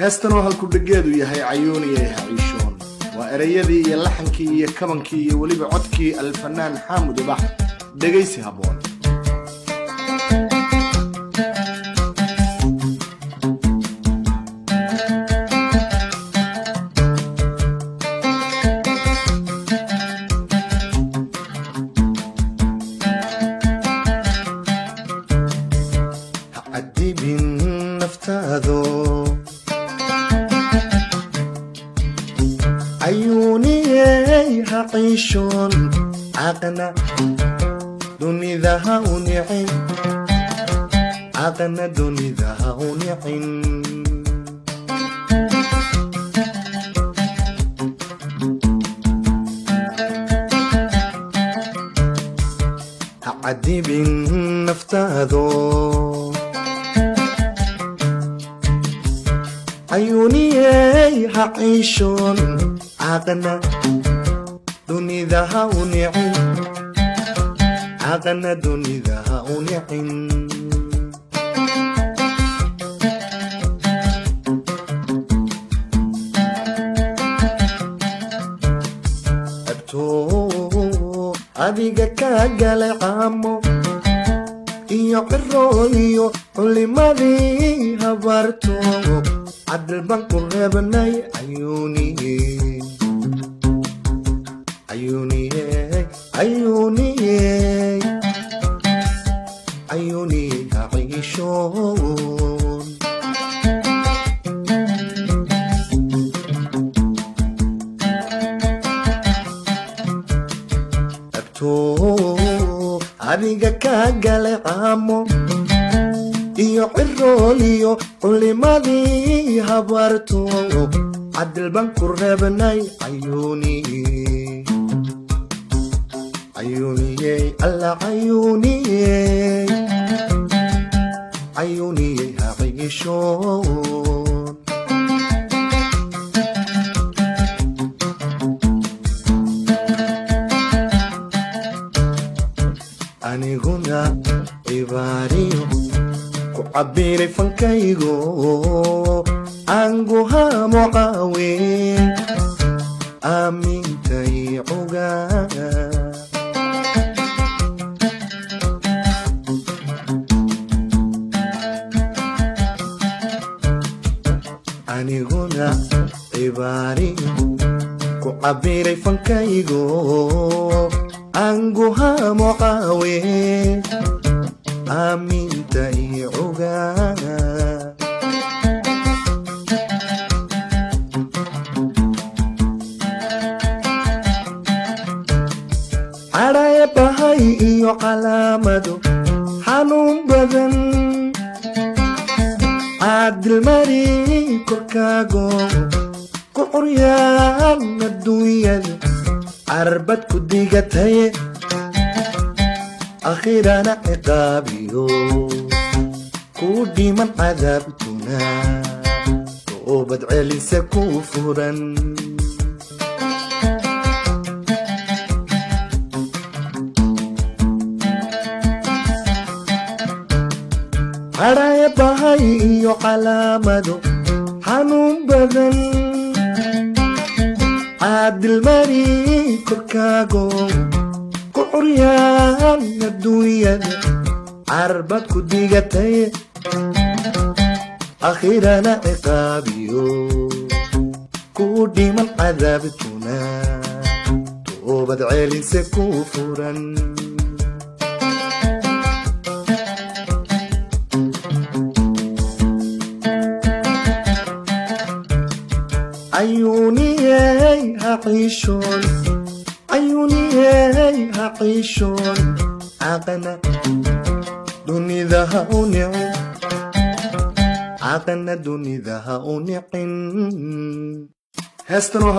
Heestan oo halkudhegeedu yahay Cayuuniyay Haciishoon waa ereyadii iyo laxankii iyo kabankii iyo weliba codkii Alfanaan Xaamud Ubax. Dhegaysi habboon. Ha cadibin naftaado, cayuuniyey ha ciishoon, caqna dunida ha u nicin, caqna dunida ha u nicin. Ha cadibin naftaado, cayuuniyey ha ciishoon, caqna dunida ha u nicin, caqna dunida ha u nicin. Abtoo adiga kaa galay caamo iyo ciro iyo culimadii habarto, cadil baan ku reebnay. Cayuuniye, cayuuniye, cayuuniye, cayuuniye ha ciishoon. Abtoo adiga kaa galay caamo iyo cirool iyo culimadii habarto, cadil baan ku reebnay. Cayuuniye, cayuuniye, alla cayuuniye, cayuuniye ha ciishoon. Aniguna cibaariyo ku cabiray fankaygo aanguhamo caawe aamintay cuga. Aniguna cibaariyo ku cabiray fankaygo aanguhamo caawe aamintay cuga. Cadhaya bahay iyo calaamado xanuun badan, caadilmari korkaago ku curyaan adduunyada, carbad ku digataye, akhirana ciqaabiyo kuu dhiman cadaabtuna, toobad celise ku furan. Cadhaya bahay iyo calaamado xanuun badan, caadilmari korkaago ku curyaan adduunyada, carbad ku digataye, akhirana ciqaabiyo kuu dhiman cadaabtuna, toobad celinse ku furan. Cayuuniyey ha ciishoon, cayuuniyey ha ciishoon, caqna dunida ha u nicin, caqna dunida ha u nicin. Heestan oo